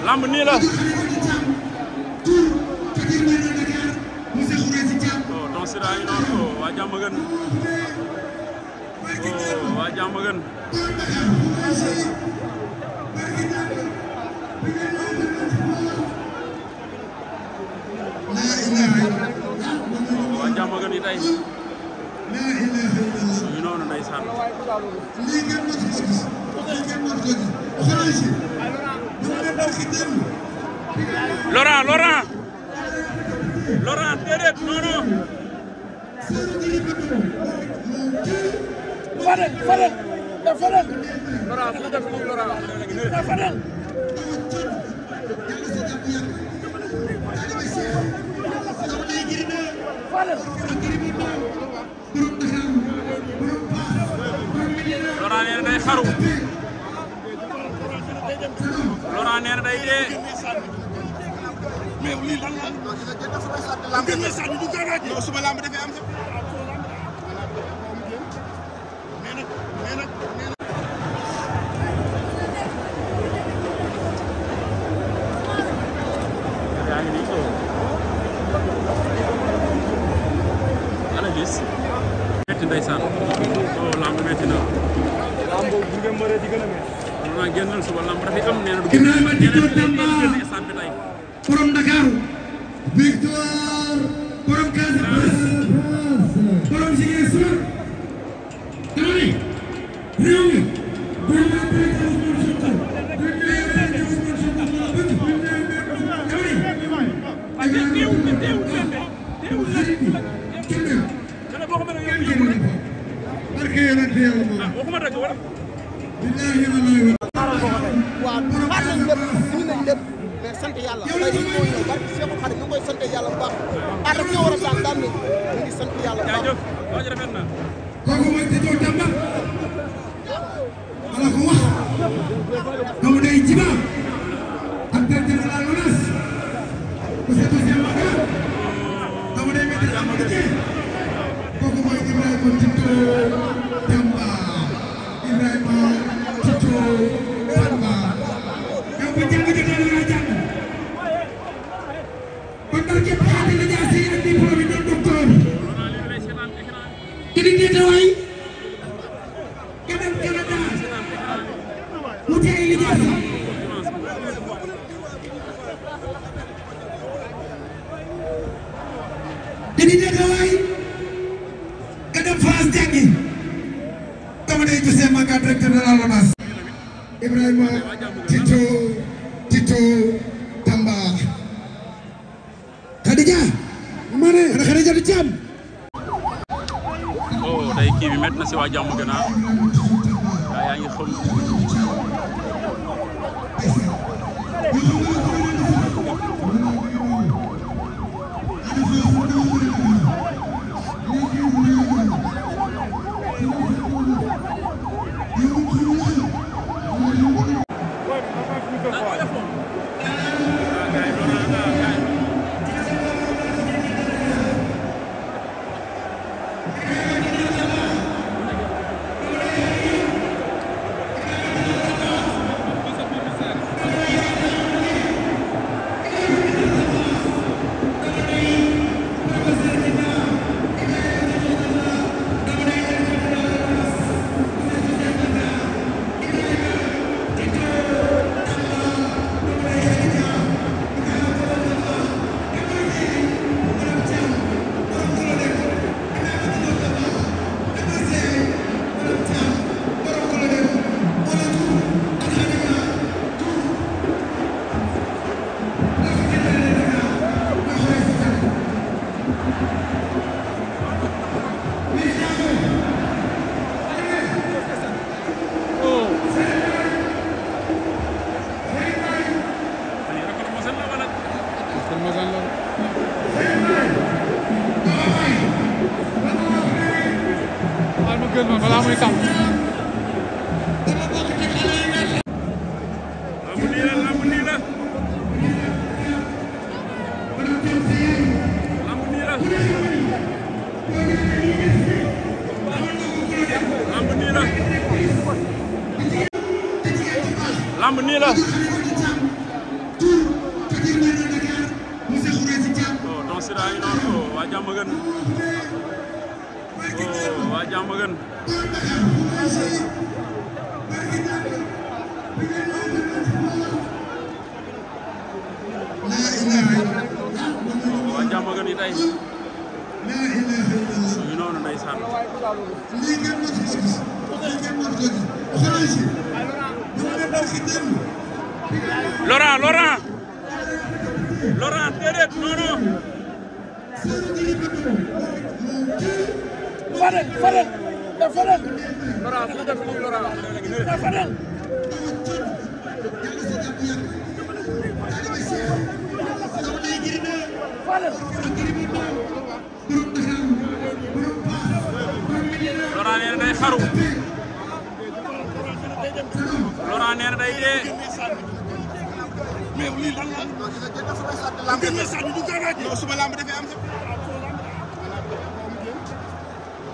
lamb nii la Don Sida ngi noonu waa Diamaguène waa Diamaguène waa Diamaguène yi tey ñu noonu ndeysaan Laurent déedéet non non Fadel Laurent bu def ni Laurent Fadel Laurent nee na day xaru Laurent nee na day dee mais lii lan la lamb du dara non suba lamb dafay am sax mais nag yaa ngi nii ala gis metti ndeysaan lamb metti na lamb bu ngeen mëre di gën a metti na génnal suba lamb dafay am nee na du borom Dakar victoire borom Casamance borom Ziguinchor dama ne réew mi sant yàlla tey ñu ñëw ñëw barke Seexu Xaadim ñu koy sant yàlla bu baax aar rek ñoo war a daan ñu ngi sant yàlla bu baax waaj rafet na kooku mooy Tito Tamba ala ko wax doomu day jiba ak der général Lonas monsieur Toussaint Manga doomu day métti am kooku mooy Ibrahima Tito Tamba Ibrahima Tito Tamba yow bu jàng jotee la jàng Way kadam Canada mu tey li jaasi dini dégg way kadam France jàngi dama day Toussaint Manga directeur de la LONASE Ibrahima Tito Tamba Khadija mane Khadija di Thiam tey kii bi métti na si waa Diamaguène yaa ngi xam lamb nii la. Don Sida ngi noonu waa Diamaguène waa Diamaguène waa Diamaguène yi tey ñu noonu ndeysaan Laurent déedéet non non Fadel Laurent su def nii Laurent Fadel Laurent nee na day xaru Laurent nee na day dee mais lii lan la lamb du garaaj non suba lamb dafay am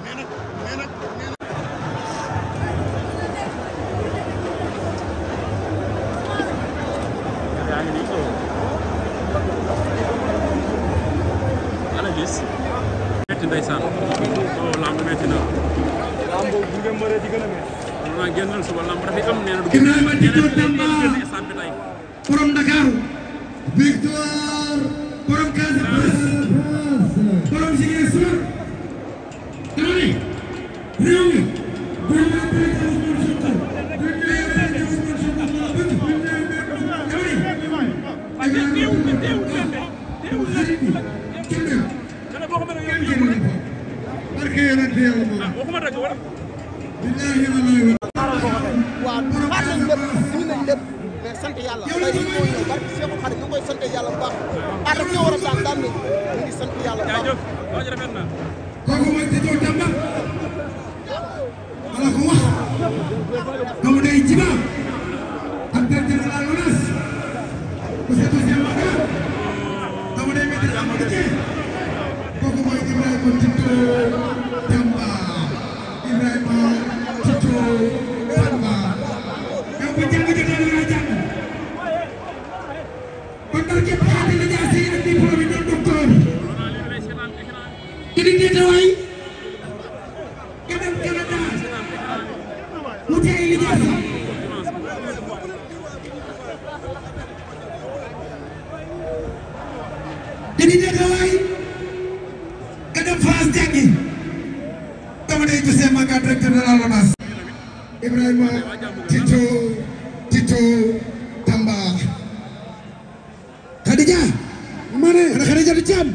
mais nag yaa ngi nii ana gis metti ndeysaan lamb metti na lamb bu ngeen mëre di gën a metti na génnal suba lamb dafay am nee na du borom Ndakaaru victoire borom Casamance borom Ziguinchor dama ne réew mi sant yàlla tey dañu ñëw ñëw barke Seexul Xadiim ñu ngi koy sant yàlla bu baax ah dafa ñëw war a daan ñu ngi sant yàlla bu baax. kooku mooy Tito Tamba wala ko wax doomu day Djiba ak directeur de la LONASE monsieur Toussaint Manga doomu day métti am kooku mooy Ibrahima Tito Tamba Ibrahima Tito Tamba yow bu jàng jotee da nga jàng kon daal képp xaar la jaasi ak diplôme yi doon docteur te di déeta waay nga dem Canada mu jaay li jaasi te di déeta waay nga dem France jàngi dama day Toussaint Manga directeur de la LONASE Ibrahima Tito Tamba Khadija Mané Khadija di Thiam